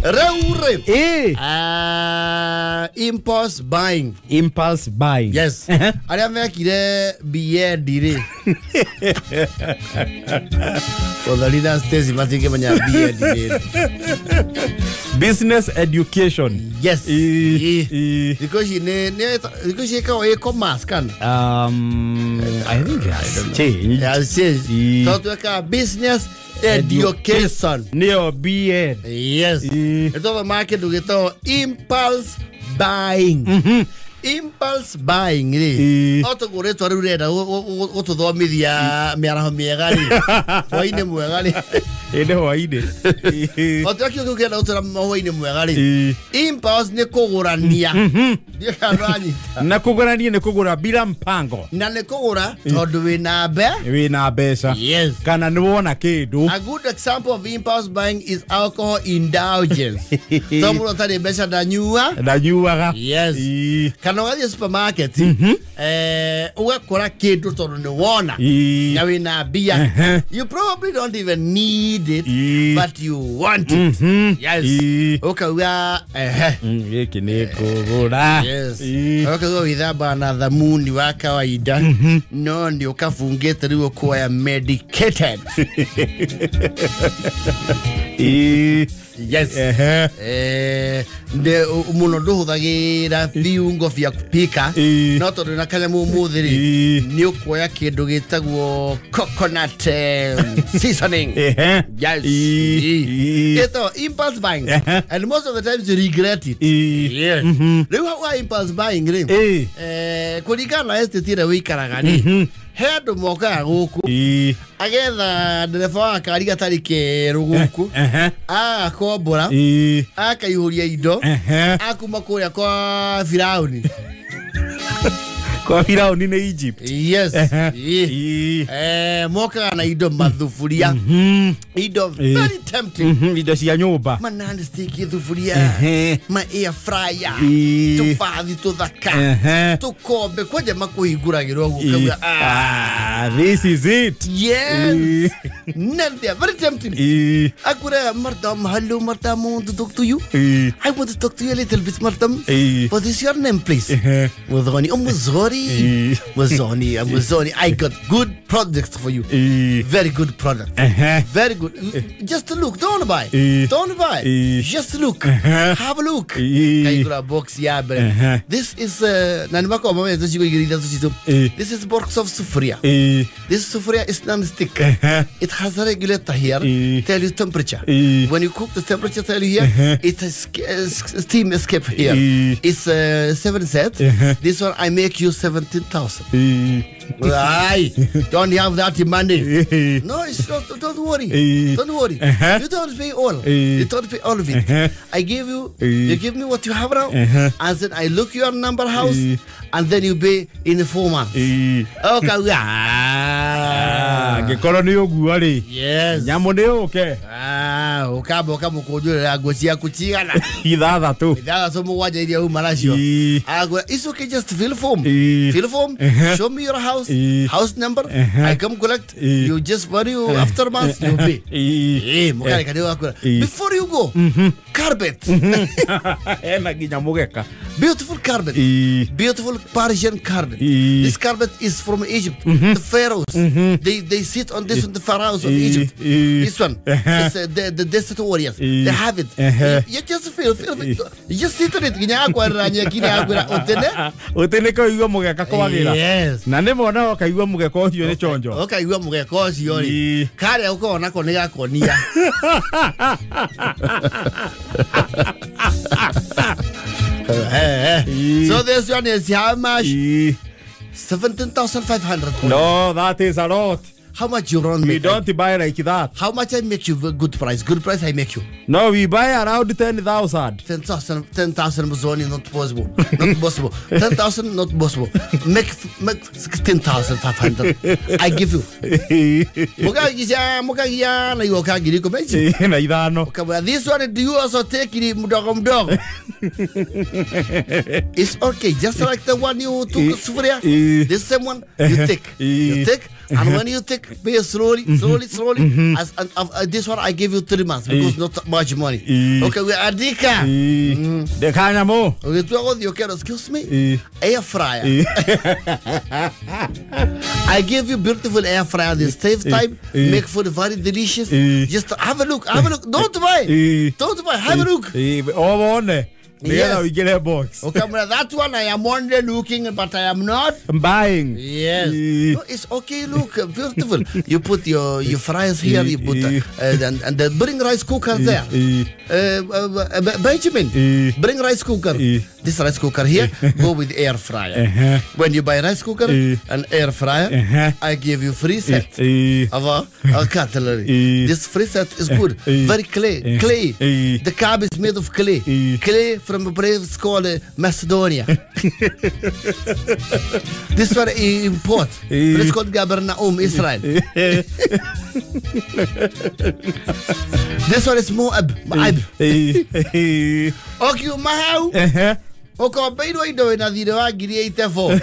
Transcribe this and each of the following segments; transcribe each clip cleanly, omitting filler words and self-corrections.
Rĩu rĩ, Ĩ. Impulse buying. Impulse buying. Yes. Arĩa mekire BEd rĩ, Ũtheri na Stacy matingĩmenya BEd rĩ. Business education. Yes. Ĩ, Ĩ. ĩ. Thikũ ici thikũ ici ĩkoragwo e-commerce kana? I think it has changed. Yes, yes. Ĩ. Tondũ twekaga business education. Nĩyo BEd. Yes. Ĩ. Nĩtwathomaga kĩndũ gĩtagwo impulse buying. Impulse buying rĩ, Ĩ. no tũguo rĩtwa rĩu rĩrenda gũtũthomithia mĩaraho mĩega rĩ, hwainĩ mwega rĩ. Ĩndĩ hwainĩ. O tũrĩa kiugo kĩu kĩrenda gũtwĩra hwainĩ mwega rĩ. Ĩ. Impulse nĩ kũgũrania. Ndiũĩ kana ndũranyita. Na kũgũrania nĩ kũgũra bila mpango. Na nĩ kũgũra tondũ wĩna Wĩna mbeca. Yes. Kana nĩ wona kĩndũ. A good example of impulse buying is alcohol indulgence. To mũndũ ũtarĩ mbeca ndanyua. Ndanyuaga. Yes. Ĩ. Kana ũgathiĩ supermarket, ũgakora kĩndũ tondũ nĩ wona Ĩ. na wĩna mbia. Ehe. You probably don't even need it, Ĩ. but you want it. Yes. Ĩ. Ũkauga ehe. Gĩkĩ nĩ kũgũra. Yes. Ĩ. Ũkauga wĩthambaga na thamuni wa kawaida, no nĩ ũkabungĩte rĩu ũkuoya medicated. Ĩ. Yes. Ehe. Mũno ndũhũthagĩra viungo vya kupika, Ĩ. no tondũ na kanyamũ ũmũthĩ rĩ, Ĩ. nĩ ũkuoya kĩndũ gĩtagwo coconut seasoning. Ehe. Yes. Ĩ. Ĩ. Ĩtagwo impulse buying, Ehe. and most of the times you regret it. Ĩ. Yes. Rĩu hau ha impulse buying rĩ, Ĩ. kũringana na estate ĩrĩa wĩikaraga rĩ, he andũ mokaga gũkũ, Ĩ. agetha ndereba wa kari gatarĩ kerũ gũkũ, Ehe. agakombora, Ĩ. akaihũria indo, Ehe. akuma kũrĩa kwa Firauni. Kwa Firauni nĩ Egypt. Yes. Ehe. Ĩ. Ĩ. Mokaga na indo, mathuburia, indo Ĩ. very tempting. Indo cia nyũmba. Ma non-stick thuburia, Ehe. ma air fryer, Ĩ. tũbathi tũthaka, Ehe. tũkombe kwanja makũhingũragĩrwo ũguo, Ĩ. ũkauga, "Ah." Ah, this is it. Yes. Ĩ. None, they are very tempting. Ĩ. Akura, "Madam, hello, madam, I want to talk to you. Ĩ. I want to talk to you a little bit, madam. Ĩ. What is your name, please?" Ehe. Muthoni. Oh, Muthoni. Ĩ. Muthoni, Muthoni, I got good products for you. Ĩ. Very good product. Ehe. Very good. Just look. Don't buy. Ĩ. Don't buy. Ĩ. Just look. Ehe. Have a look." Ĩ. Kaigura box ya mbere. Ehe. This is na nĩmakoragwo mamenyete ciugo igĩrĩ ithatũ citũ. Ĩ. This is box of sufuria. Ĩ. This sufuria is non-stick. Ehe. It has a regulator here. Ĩ. Tell you temperature. Ĩ. When you cook, the temperature tell you here. Ehe. It is steam escape here. Ĩ. It's seven set. Ehe. This one I make you 17,000. Ĩ. Aye, don't have that money. Ĩ. No, it's not. Don't worry. Eh. Don't worry. Uh-huh. You don't pay all. Eh. You don't pay all of it. Uh-huh. I give you. Eh. You give me what you have now, Uh-huh. and then I look your number house, Eh. and then you pay in 4 months. Ĩ. Okay. Ah, Ah. angĩkorwo nĩ ũguo rĩ, Yes. nyamũ nĩ ũke. Ah, ukamba ũkamũkũnjũrĩra nguo ciaku cigana? 6. 6 7 iria uma nacio. Ĩ. Agura, it's okay, just fill form. Ĩ. Fill form. Uh-huh. Show me your house. Ĩ. House number. Uh-huh. I come collect. Ĩ. You just when you after months you pay. Ĩ. Mũkareka nĩ wakura. Ĩ. Before you go, carpet. Ena nginya mũgeka. Beautiful carpet. Ĩ. Beautiful Persian carpet. Ĩ. This carpet is from Egypt. The pharaohs. They sit on this one, the pharaohs of Ĩ. Egypt. Ĩ. This one. Uh-huh. It's the desert warriors. Ĩ. They have it. Uh-huh. You just feel. You just sit on it. Nginya akwarĩra nyeki nĩ akwĩra ũtene. Ũtĩ nĩ kũigua mũgeka kwagĩra. Yes. Na nĩ mona ũkaigua mũgeka ũcio nĩ chonjo. Ũkaigua mũgeka ũcio rĩ, Ĩ. karĩa ũkoragwo nako nĩ gakonia. Ĩ. So this one is how much? Ĩ. 17,500. No, that is a lot. How much you run We me? don't buy like that. How much I make you good price? Good price I make you. No, we buy around 10,000. 10,000, 10,000 Mzoni, not possible. Not possible. 10,000, not possible. Make 16,500. I give you. Mukagia, mukagia, na iwo ka 15,000 ici. Na ithano. Ukamwira, "This one, do you also take it mdogo mdogo?" It's okay, just like the one you took, sufuria. Eh. This same one you take. You take. And when you take pay slowly, slowly, slowly, as and, this one I give you 3 months because not much money. Okay, we andika. Ndekanyamũ. Ũgĩtua gũthiĩ ũkerwo, excuse me, air fryer. I give you beautiful air fryer. This save time, make food very delicious. Just have a look, have a look. Don't buy, don't buy. Have a look. O wone. Nĩgetha ũingĩre box. Okay, that one I am only looking, but I am not buying. Yes. No, it's okay. Look, beautiful. You put your fries here. You put and then bring rice cooker there. Benjamin, bring rice cooker. This rice cooker here, go with air fryer. When you buy rice cooker and air fryer, I give you free set of a cutlery. This free set is good. Very clay. Clay. The cab is made of clay. Clay from a place called Macedonia. This one import. It's called Gabernaum, Israel. This one is Moab. Okay, mahau. Ukombeirwo indo wĩna thirĩ wa 84,000.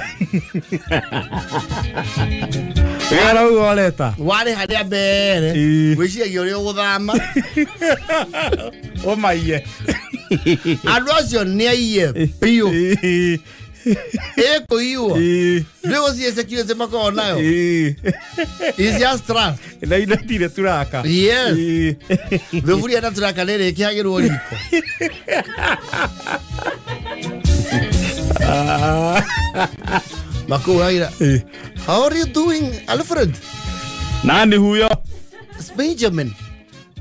Wĩra ũguo ũreta. Warĩ harĩa mbere. Wĩciragia ũrĩa ũgũthama. Ũmaiye. Andũ acio nĩ aiye biũ. Ĩkũiywo. Ndĩgũthiĩ security makoragwo nayo. It's just trust. Na indo itirĩ turaka. Yes. Thuburia na turaka nĩ ĩrĩkĩagĩrwo riko. Makuhaira. How are you doing, Alfred? Nani huyo? It's Benjamin.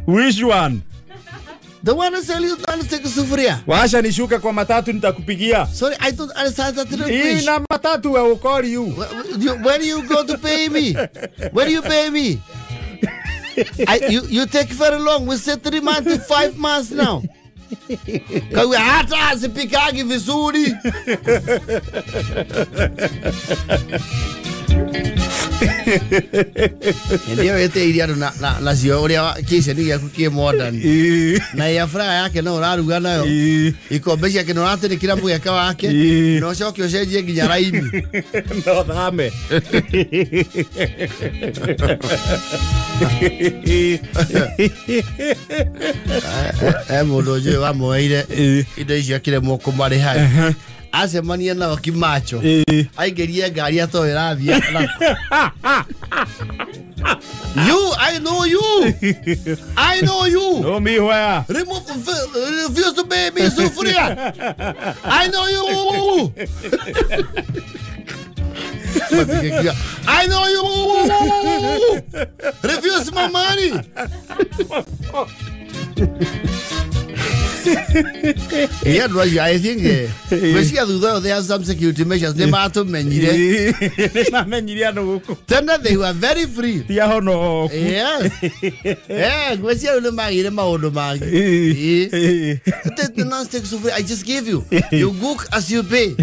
Which one? The one who sell you take sufuria. Washa nishuke kwa matatu nitakupigia. Sorry, I don't understand that language. Ina matatu I will call you. When you go to pay me? When you pay me? You take very long. We say 3 months to 5 months now. Kwa hata sipikagi vizuri. Ndio ete iria na nacio uria kitchen gĩaku kĩ modern. Na air fryer yake no ũraruga nayo. Ikombe ciake no ũratĩrĩkĩra mũgeka wake. Na ũcoke ũcenjie nginya raini. No thame. Mũndũ ũyũ wamuoire indo icio akĩremwo kũmarĩha. Acemania nao kimacho. Aingĩrie ngari atoĩ ĩrathiĩ. You, I know you. I know you. Know me where? Remove, refuse to pay me sufuria. I know you. I know you. Refuse my money. Yeah, I think there are some security measures. They they were very free. Yes. Yeah, I just gave you. You cook as you pay.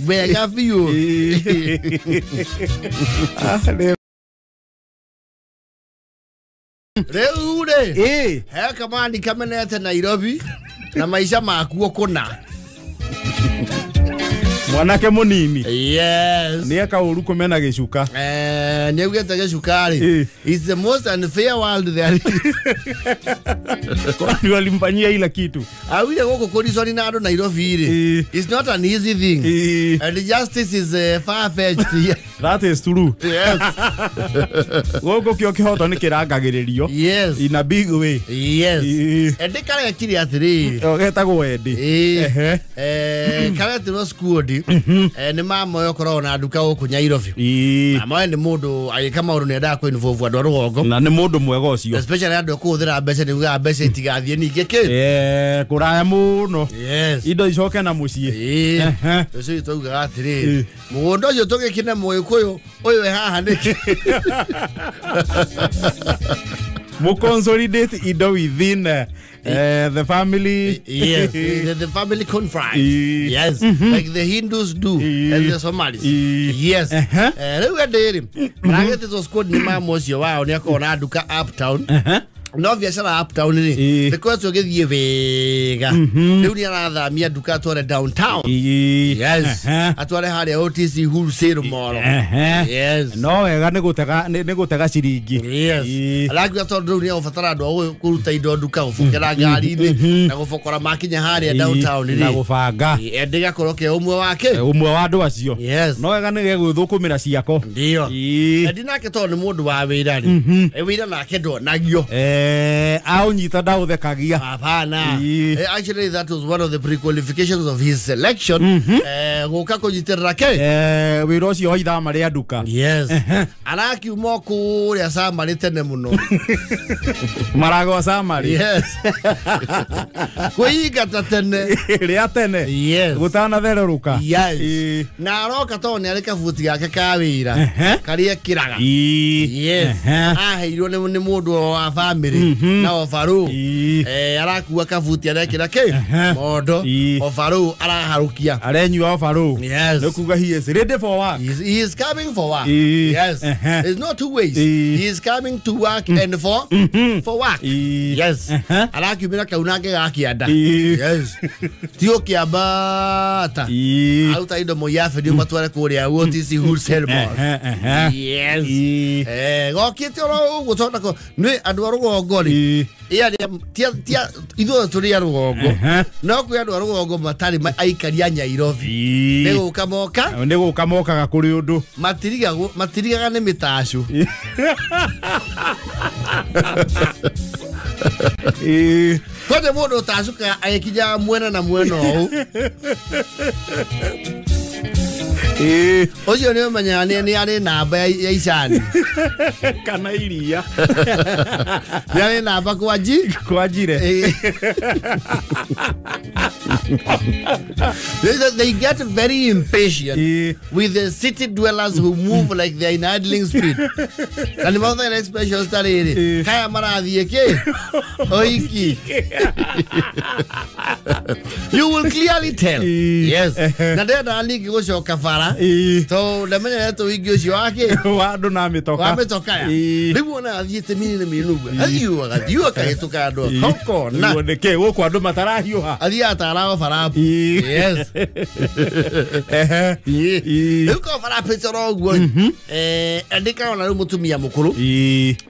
Wega biũ. Rĩu rĩ, he kamani kamenete Nairobi na maica makuo kũna. Mwanake mũnini. Yes. Nĩ eka ũru kũmena gĩcuka. Nĩ augĩte gĩcuka rĩ. It's the most unfair world there is. Kwani walimfanyia ila kitu. Augire gũkũ kũriconi na andũ Nairobi rĩ. It's not an easy thing. And justice is far-fetched here. That is true. Yes. Gũkũ kĩo kĩhoto nĩ kĩrangagĩrĩrio. Yes. In a big way. Yes. Endi karekire atĩrĩrĩ. Getagwo Endi. Karetirwo squad. Nĩ mamoyo ũkoragwo na nduka gũkũ Nairobi. Mamoyo nĩ mũndũ agĩka maũndũ nĩ endaga kũ-involve andũ a rũgongo. Na nĩ mũndũ mwega ũcio. Especially andũ a kũhũthĩra mbeca nĩ ugaga mbeca itigathiĩ ningĩ kĩ. Kũraya mũno. Yes. Indo icoke na mũciĩ. Ũcio twaugaga atĩrĩrĩ. Mũgũnda ũcio tũgĩkine mũgĩkũyũ ũyũ wĩ haha nĩkĩ? Mo consolidate indo within the family. Yes, the family conference. Yes, like the Hindus do and the Somalis. Yes. Rĩu andĩrĩ maragetĩtwo squad nĩ mama ũcio wao nĩ akoragwo na nduka uptown. No biacara uptown rĩ Ĩĩ. nĩkoretwo ĩgĩthiĩ wega. Rĩu nĩ arathamia nduka atware downtown. Yes. Atware harĩa OTC wholesale mall. Yes. No wega nĩ gũtega nĩ gũtega ciringi. Yes. Arakiuga tondũ rĩu nĩ egũbatara andũ a kũruta indo nduka gũbokera ngari-inĩ na gũbokora makinya harĩa downtown na rĩ. gũbanga. Ende gakorwo ke ũmwe wake. Ũmwe wa andũ acio. Yes. No wega nĩ gegwĩthũkũmĩra ciako. Ndio. Endi nake tondũ nĩ mũndũ wa wĩra rĩ. Wĩra nake ndonagio. Aũnyita ndaũthekagia. Hapana. Actually that was one of the pre-qualifications of his selection. Gũka kũnyitĩrĩra ke. Wĩra ũcio wa ithama rĩa nduka. Yes. Arakiuma kũrĩa Samarĩ tene mũno. Maragwa Samarĩ. Yes. Kwĩingata tene. Rĩa tene. Yes. Gũtanathererũka. Yes. Na aroka tondũ nĩ arĩ kabuti gake ka wĩra karĩa ekĩraga. Yes. Aheirwo nĩ mũndũ wa family na obarũ. Arakua kabuti arekĩra kĩ? Mondo. Obarũ araharũkia. Arenyua obarũ. Yes. Nĩ kuga he is ready for work. He is coming for work. Yes. There's no two ways. He is coming to work and for work. Yes. Arakiumĩra kaunange ga kĩanda. Yes. Ti ũkĩambata. Aruta indo Moi Avenue matware kũrĩa OTC wholesale mall. Yes. Gokĩte oro ũguo tondũ nĩ andũ a rũgongo rĩ. Tia ithuothe tũrĩ a rũgongo. No kwĩ andũ a rũgongo matarĩ aikari a Nyairobi. Nĩ gũka moka. Nĩ gũka mokaga kũrĩ ũndũ. Matirigaga nĩ mĩtacũ. Kwanja mũndũ ũtacũkaga agĩkinya mwena na mwena ũũ. Ũcio nĩ ũmenyaga nĩ arĩ namba ya icani. Kana iria. Nĩ arĩ namba kwa njire. They get very impatient with the city dwellers who move like they're in idling speed. Na nĩ mahũthagĩra expressions ta rĩrĩ. Kaya marathiĩ kĩ? Oiki. You will clearly tell. Yes. Na ndendaga ningĩ gũcoka bara. Tondũ ndamenyerete ũingĩ ũcio wake. Wa andũ na mĩtoka. Wa mĩtoka ya. Rĩu ona athiĩte mĩnini mĩnini ũguo. Athiũaga akahĩtũka andũ. Hokona. Nĩguo nĩkĩ gũkũ andũ matarahiũha. Athiaga tara obarabu. Yes. Rĩu kobarabĩte oro ũguo. Andĩka ona rĩu mũtumia mũkũrũ.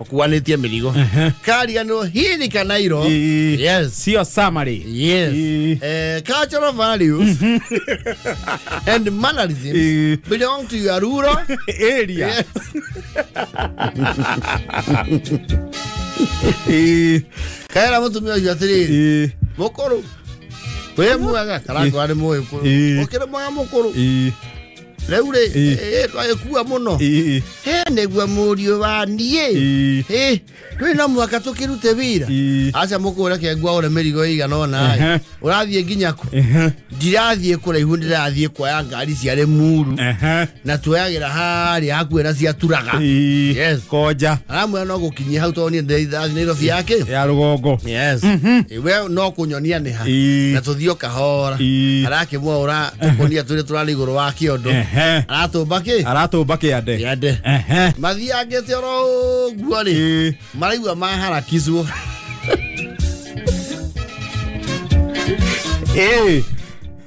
Ũkuanĩtie mĩrigo. Kariganĩrwo hii ni Kanairo. Yes. Sio Samarĩ. Yes. Cultural values and mannerisms belong to your rural area. Yes. Kaera mũtumia ũcio atĩrĩrĩ. Mũkũrũ. Wĩ mwega karakwa nĩ mũĩ. Ũkĩrĩ mwega mũkũrũ. Rĩu rĩ twagĩkua mũno. Nĩguo mũriũ wa niĩ. Twĩ no mũhaka tũkĩrute wĩra. Aca mũkũrũ reke ngwaũre mĩrigo ĩigana ũna. Ũrathiĩ nginya kũ? Ndirathiĩ kũraihu ndĩrathiĩ kuoya ngari cia Limuru. Na tuoyagĩra harĩa hakuhĩ na cia Turaga. Yes. Koja. Aramwĩra no gũkinyia hau tondũ niĩ ndĩrathiĩ Nairobi yake. Ya rũgongo. Yes. We no kũnyonia nĩ ha. Na tũthiĩ o kahora. Arakĩmwaũra tũkonia tũrĩa tũrarĩ igũrũ wa kĩondo. Aratũmba kĩ? Aratũmba kĩande. Kĩande. Mathiangĩte oro ũguo rĩ. Maraigua maharakicwo.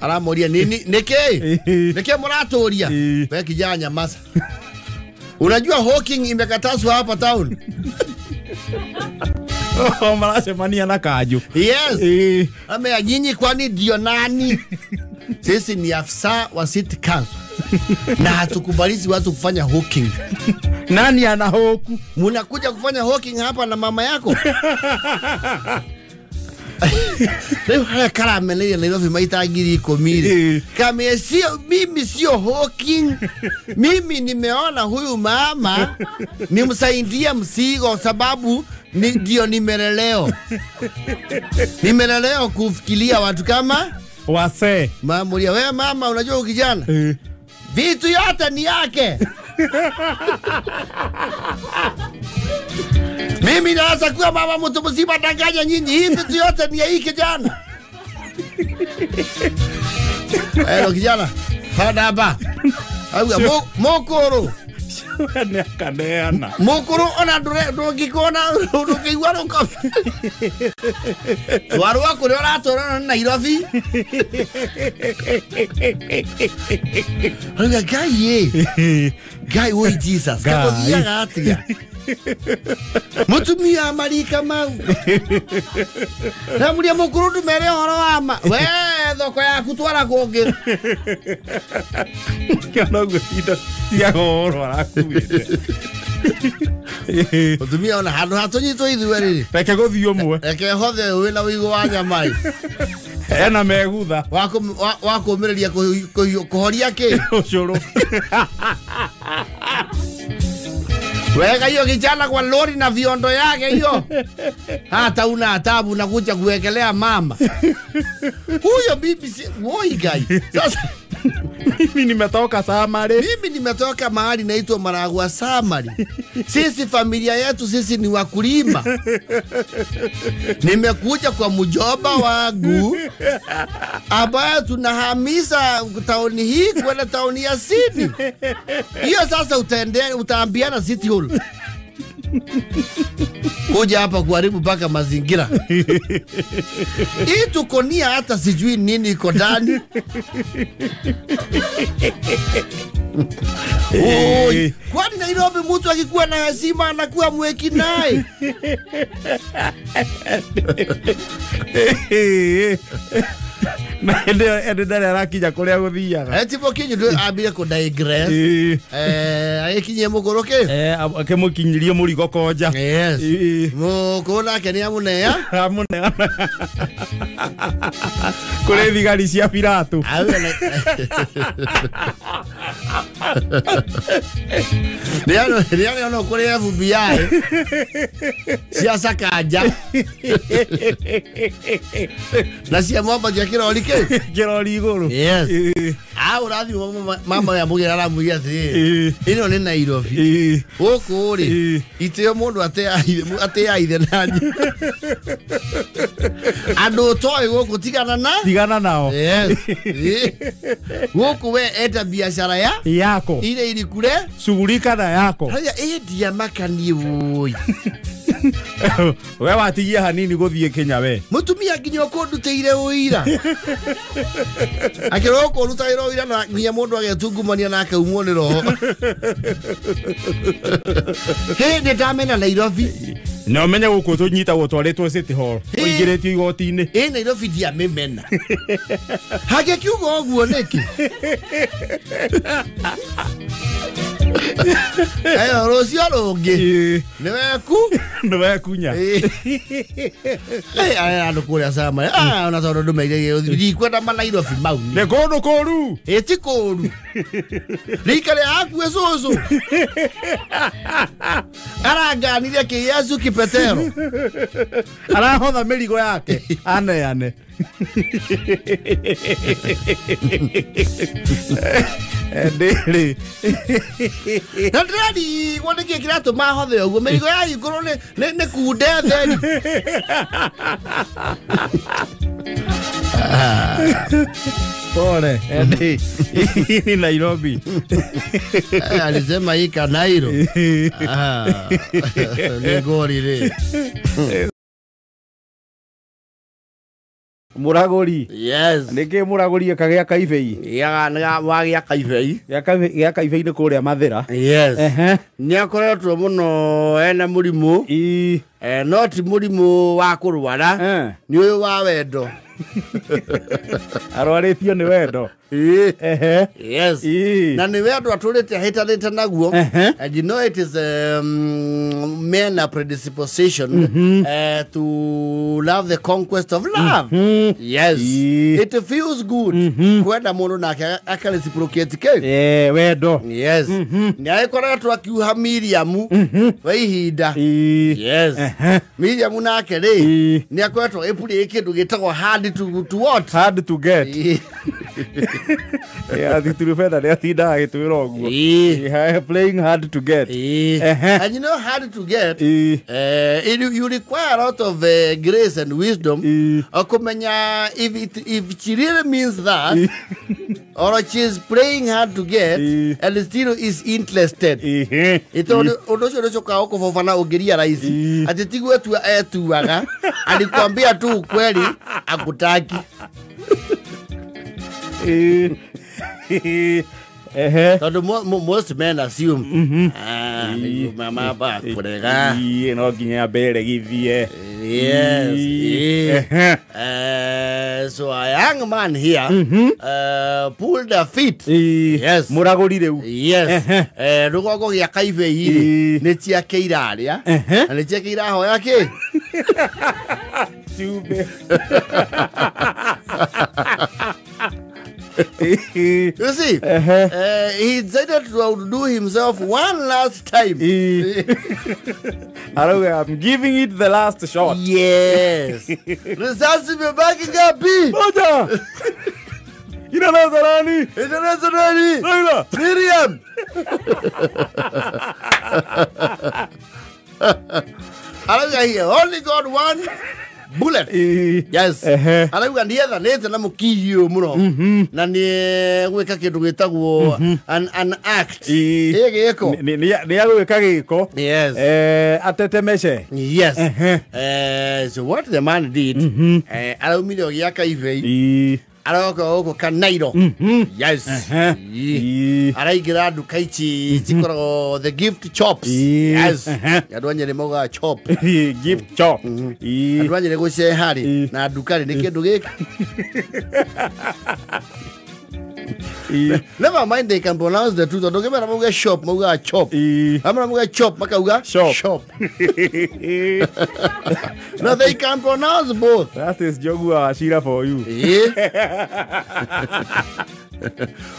Aramoria nĩkĩ? Nĩkĩ mũratũria? We kijana nyamaza. Unajua hawking imekatazwa hapa town. Maracemania na kanjũ. Yes. Amea nyinyi kwani ndio nani? Sisi ni afisa wa city council. Na hatukubalizi watu kufanya hawking. Nani ana hoku? Munakuja kufanya hawking hapa na mama yako? Rĩu harĩa karameneire Nairobi maita 10,000. Kame sio mimi, sio hawking. Mimi nimeona huyu mama nimsaidie msigo sababu ndio nimeleleo. Nimeleleo kufikiria watu kama wase. Mama, wewe mama unajua ukijana? Vitu yote ni yake. Mimi naweza kuwa mama mtu mzima danganya nyinyi. Hii vitu yote ni ya hii kijana. Hello kijana. Panda hapa. Mokoro. Nĩ akaneana. Mũkũrũ ona ndũngĩkona ndũngĩigua rũkobi. Twarwo kũrĩa ũratũra nĩ Nairobi. Rĩu Ngai ĩ. Ngai woi Jesus. Ngai. Kagũthiaga atĩa? Mũtumia marika mau. Ramuria mũkũrũ ndũmere ũhoro wa ma. We thoko yaku twara kũngĩ. Kĩona ũguo indo cia goro arakuĩte. Mũtumia ona handũ ha tũnyitwo ithuĩ rĩ. Reke gũthiĩ ũmwe. Reke hothe wĩna ũigũ wa nyama ĩ. Ena megutha. Wa kũũmĩrĩria kũhoria kĩ. Ũcũrũ. Weka hiyo kijana kwa lori na viondo yake hiyo. Hata una tabu na kuja kuwekelea mama. Huyo bibi si woi guy. Sasa mimi nimetoka Samari. Mimi nimetoka mahali naitwa Maragua Samari. Sisi familia yetu sisi ni wakulima. Nimekuja kwa mjomba wangu ambaye tunahamisa tauni hii kwenda tauni ya Sydney. Hiyo sasa utaambiana City Hall. Kuja hapa kuharibu mpaka mazingira. Hii tuko nia hata sijui nini iko ndani. Oi, kwani Nairobi mtu akikuwa na heshima anakuwa mweki naye? Na ende ndare arakinya kuria guthiaga. Eti bokinyu ndu ambire ku digress. Agikinye muguru ki? Akimukinyirie murigo konja. Yes. Mukuru nake ni amunea. Amunea. Kuri thigari cia Pilato. Riano no kuri FBI. Cia Sakanja. Na cia momba cia kirori ki? Kirori iguru. Yes. Urathi mama ya mugira aramuria atiri. Ino ni Nairobi. Guku ri itio mundu atea ithe na nyina. Andu toi guku tigana na? Tigana nao. Yes. Guku we eta biashara ya yako. Ile ilikure shughulika na yako. Haya endia makani woi. We watigia hanini guthie Kenya we. Mutumia nginya ukundutire uira. Akirwo ukundutire uira na nginya mundu agetungumania na akaumwo ni roho. Hindi ndamena Nairobi. Na umenye guku tunyitagwo twaritwo City Hall. Uingĩrĩtio igoti-inĩ. Ĩ Nairobi ndiamĩmena. Hangĩkiuga ũguo nĩkĩ? Ayo rũciũ rũngĩ. Nĩ weku? Nĩ wekunya. Aya andũ kũrĩa Samari. Ona tondũ ndũmeire ndikwenda ma Nairobi mau. Nĩ kũndũ kũru. Ĩ ti kũru. Rĩikare hakuhĩ cũcũ. Aranganire kĩ Yesu kipetero. Arahotha mĩrigo yake aneane. Ndĩrĩ. Na ndĩrarigwo nĩkĩ kĩratũma ahothe ũguo mĩrigo ya igũrũ nĩ kunde theri. Pole, ende. Ni Nairobi. Alisema hii Kanairo. Ni gori rĩ. Muraguri. Yes. Niki muraguri akagĩa kaibei. Gĩa wagĩa kaibei. Gĩa kaibei nĩ kũrĩa Mathĩra. Yes. Nĩ akoretwo mũno ena mũrimũ. No ti mũrimũ wa kũrwara. Nĩ ũyũ wa wendo. Arwarĩtio nĩ wendo. Yes. Na nĩ wendo atũrĩte ahĩtanĩte naguo. And you know it is men a predisposition to love the conquest of love. Yes. It feels good. Kwenda mũndũ nake akareciprocate ke. Wendo. Yes. Nĩ agĩkoretwo akiuha Miriam wa ihinda. Yes. Miriam nake rĩ nĩ akoretwo ĩpurĩ kĩndũ gĩtagwo hard to what? Hard to get. Yeah, the fetha nĩ atindaga agĩtwĩra ũguo. Playing hard to get. And you know hard to get, you require a lot of grace and wisdom. Okumenya if she really means that. Or she is playing hard to get and still is interested. Ito undu ucio ucokaga gukubobana ungirealize ati ti gwetua etuaga, alikwambia tu ukweli akutaki. Tondu most men assume mama ba kurega no nginya mbere githie. Yes. So a young man here pulled a feet. Yes. Muraguri riu. Yes. Rugongo gia kaibei ni ciake iraria na ni ciake irahoya ki Chube. You see, he decided to outdo himself one last time. I'm giving it the last shot. Yes. Risasi imebaki ngapi? Moja. Inaweza nani? Inaweza nani? Raila. Miriam. Arauga he only got one bullet. Yes. Arauga ndiethanite na mukiyo muno na ni gwika kindu gitagwo an act. Giko. Ni agwika giko. Yes. Atetemeshe. Yes. So what the man did, araumire ogiaka ibei. Aroka gũkũ Kanairo. Yes. Araingĩra nduka ici cikoragwo the gift shops. Yes. Andũ a Nyĩrĩ maugaga chop. Gift shop. Andũ a Nyĩrĩ gũceha rĩ na nduka rĩ nĩ kĩndũ gĩkĩ. Never mind, they can pronounce the truth. Tondũ ũngĩmera mauge shop maugaga chop. Amera mauge chop makauga shop. No, they can pronounce both. That is Jogua Ashira for you.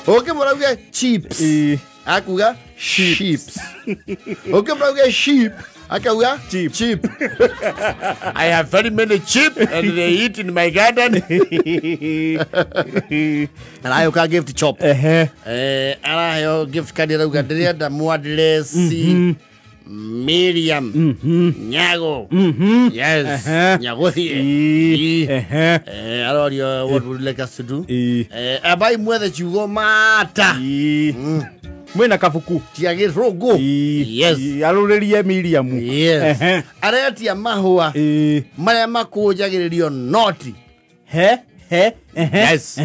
Okay, mauge chips. Akuga sheeps. Okay, mauge sheep. Akauga cheap. Cheap. I have very many sheep and they eat in my garden. And I can gift chop. Araheo gift card rauga ndirenda mwadresi Miriam Nyago. Yes. Nyagothie. Arorio what would you like us to do? Abai mwethe ciugo mata. Mwena kabuku cia gĩthũngũ. Yes. Arũrĩrie Miriam. Yes. Aretia mahũa marĩa makũnjagĩrĩrio noti. He he. Yes.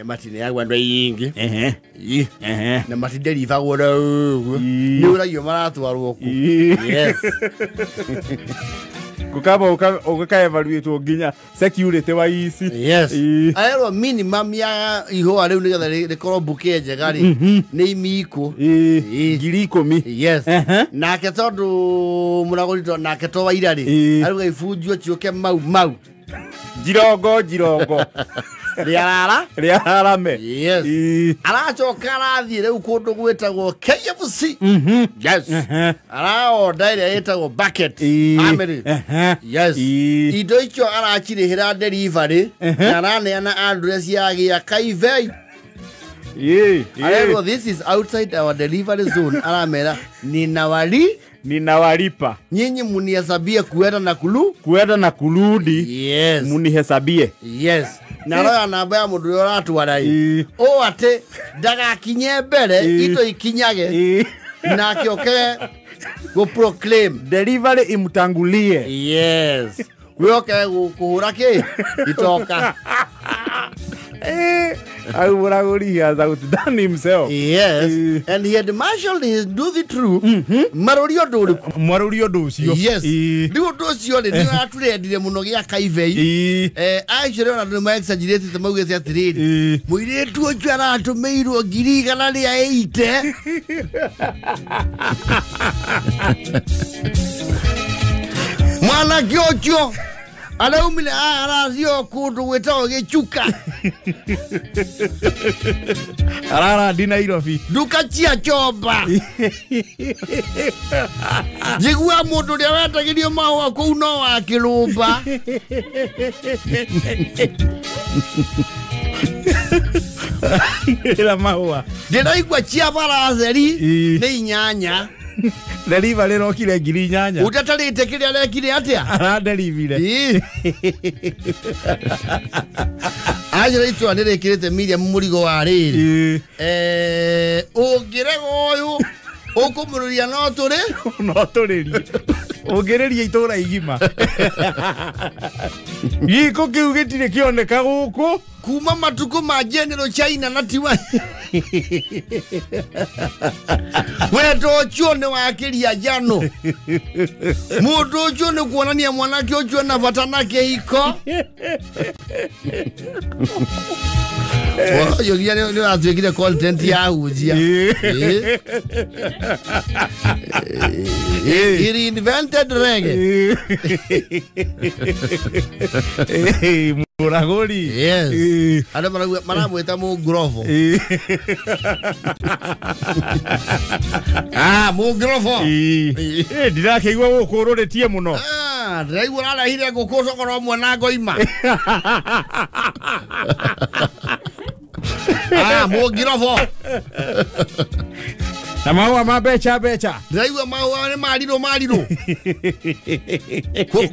Matineagwo andũ aingĩ. Na matinderibagwo na ũguo. Nĩ ũragio maratwarwo ku. Yes. Kukaba ukaka evaluate nginya security wa ici. Yes. Arerwo minimum ya ihũa rĩu nĩgetha rĩkorwo bouquet njega rĩ nĩ imikũ 10,000. Yes. Nake tondũ mũragũri to nake to waira rĩ arauga ibunjwo ciũke mau mau jirongo jirongo rĩarara rĩararame. Yes. Aracoka arathiĩ rĩu kũndũ gwĩtagwo KFC. Yes. Araonda ĩrĩa ĩtagwo bucket family. Yes. Indo icio aracirĩhĩra delivery na araneana address ya gĩa Kaivei. Arerwo this is outside our delivery zone. Aramera ninawalipa. Nyinyi munihesabie kuenda na kulu. Kuenda na kurudi. Yes. Munihesabie. Yes. Na roya namba ya mundu uria uratwara i. O ati ndagakinye mbere ito ikinyage nake oke go proclaim delivery imtangulie. Yes. We oke kuhura ki itoka. Auraguri has outdone himself. Yes. And he had marshaled his do the true. Marũri ũndũ ũrĩkũ? Marũri ũndũ ũcio. Yes. Rĩu ũndũ ũcio rĩ nĩ aturendire mũno gĩa Kaivei. Actually ona andũ nĩma-exaggerate maugĩte atĩrĩrĩ mũirĩtu ũcio aratũmĩirwo 180,000. Mwanake ũcio araumire arathio kũndũ gwĩtagwo Gĩchuka. Ararandi Nairobi. Nduka cia chomba. Njigua mũndũ ũrĩa wetagĩrio mahũa kũu no wa kĩrũmba. Ĩra mahũa. Ndĩraigua cia baraceri nĩ 8. Delivery rokire 8,000. Ũtatarĩte kĩrĩa arekire atĩa? Araderivire. Anjĩra itũra nĩ rĩkĩrĩte Miriam mũrigo wa rĩrĩ. Ũngĩrega ũyũ ũkũmũrũria no tũrĩ no tũrĩrie ũngĩrĩria itũra igima. Gĩko kĩu gĩtirĩ kĩoneka gũkũ kuma matukũ ma General China na tiwa. Wendo ũcio nĩ wakĩria njano. Mũndũ ũcio nĩ kuonania mwanake ũcio na bata na kĩhiko. Ũcio nginya nĩ ũratuĩkire content ya hunjia. He reinvented reggae. Mũragũri. Yes. Andũ maramwĩta mũngurobo. Ah, mũngurobo. Ndirakĩigua gũkũ ũrũrĩtie mũno. Ndĩraigua ũrarehire ngũkũ cokoro ũmwe na ngoima. Ah, mũngirobo. Na mahũa ma mbeca mbeca. Ndĩraigua mahũa nĩ marirũ marirũ.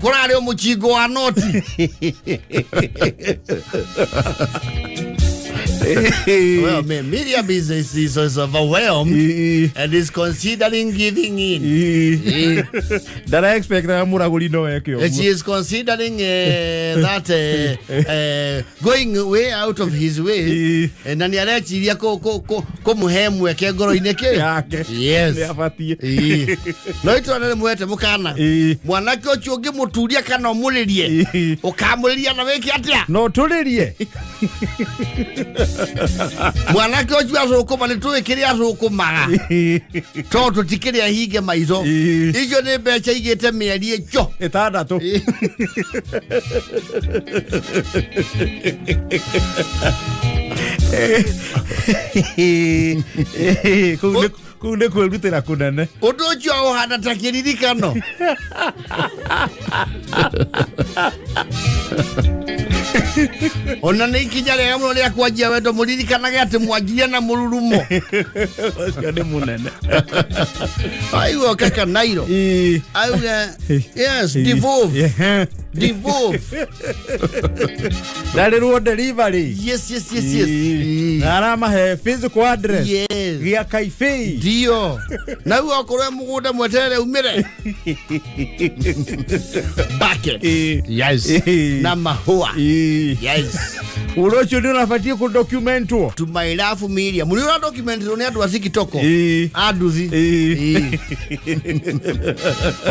Kũrarĩ o mũchingo wa noti. Well, Miriam is overwhelmed and is considering giving in. Ndara expect mũragũri no eke ũguo. She is considering that going way out of his way. Na nĩ areciria kũmũhe mweke ngoro-inĩ kĩ yake. Yes. Nĩ abatiĩ. No itũra nĩ mwete mũkana. Mwanake ũcio ũngĩmũturia kana ũmũrĩrie. Ũkamũrĩria na wĩke atĩa? No tũrĩrie. Mwanake ũcio acũkũma nĩ tũĩ kĩrĩa acũkũmaga. Tondũ tũtikĩrĩa hinge maitho. Icio nĩ mbeca igĩte mĩeri ĩcho 6. Kũu nĩ kwĩrutĩra kũnene. Ũndũ ũcio ũhana ta kĩririkano. Ona nĩ ikinya rĩega mũno rĩa kwanjia wendo mũririkanage atĩ mwanjirie na mũrurumo. Ũcio nĩ mũnene. Aigua kaka Nairo. Auga yes, devolve. Devolve. Ndarĩrwo delivery. Yes, yes, yes, yes. Na aramahe physical address. Yes. Gĩa kaibei. Ndio. Na rĩu okorwo mũgũnda mweterere umĩre. Bucket. Yes. Na mahũa. Yes. Ũndũ ũcio nĩ ũrabatiĩ kũdocumentwo. To my love Miriam. Mũrĩ ũra documentwo nĩ andũ a TikTok. Anduthi.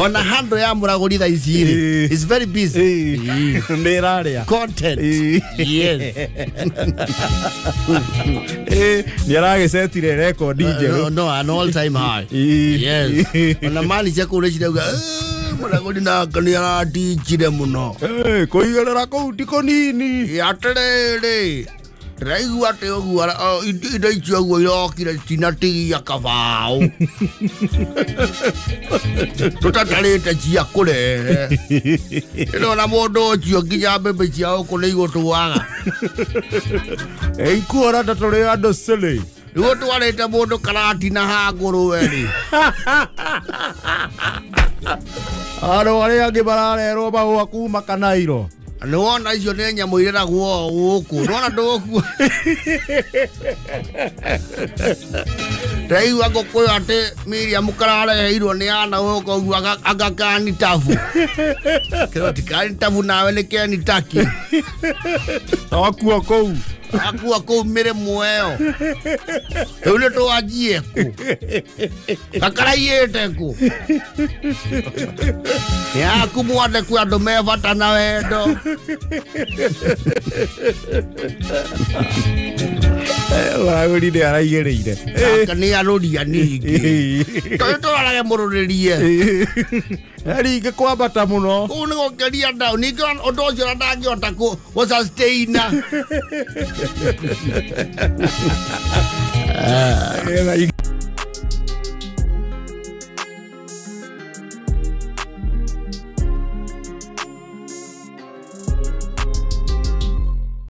Ona handũ ya mũragũri thaa ici rĩ. It's very busy. Nĩ ĩrarĩa. Content. Yes. Nĩ aragĩcetire rekondi njerũ. No, an all time high. Yes. Ona mali cia kũu nĩcirauga mũragũri nake nĩ aratinjire mũno. Kũigĩrĩra kũu ti kũnini. Atĩrĩrĩ ndĩraigua atĩ ũguo indo icio ũguo irokire cinatigia kabaũ. Tũtatarĩte cia kũrehe. Ndĩrona mũndũ ũcio nginya mbembe cia gũkũ nĩ igũtwaga. Ikuora ta tũrĩ andũ silly. Rĩu ũtwarĩte mũndũ karatina ha ngũrwe rĩ. Andũ arĩa angĩ mararerwo mahũa kuma Kanairo. Nĩ wona icio nĩ nyamũ ireragwo gũkũ. Nĩwona ndũgũkua. Ndĩraigua ngũkũ ĩyo atĩ Miriam karareheirwo nĩ ana gũkũ ũguo agakani tabu. Kĩro ti kani tabu nawe nĩ keni taki. Akua kũu. Akua kũu mĩrĩmũ ĩyo. Rĩu nĩ twanjie kũ. Gakaraiyĩte kũ. Yaku mwande kwĩ andũ me bata na wendo. Mũragũri nĩ araigĩrĩire. Aka nĩ arũria ningĩ. Tondũ tũrorage mũrũrĩrie. Rĩngĩ kwambata mũno. Kũu nĩ gũkĩria down. Ningĩ ũndũ ũcio ona ndangĩhota gũ-sustain.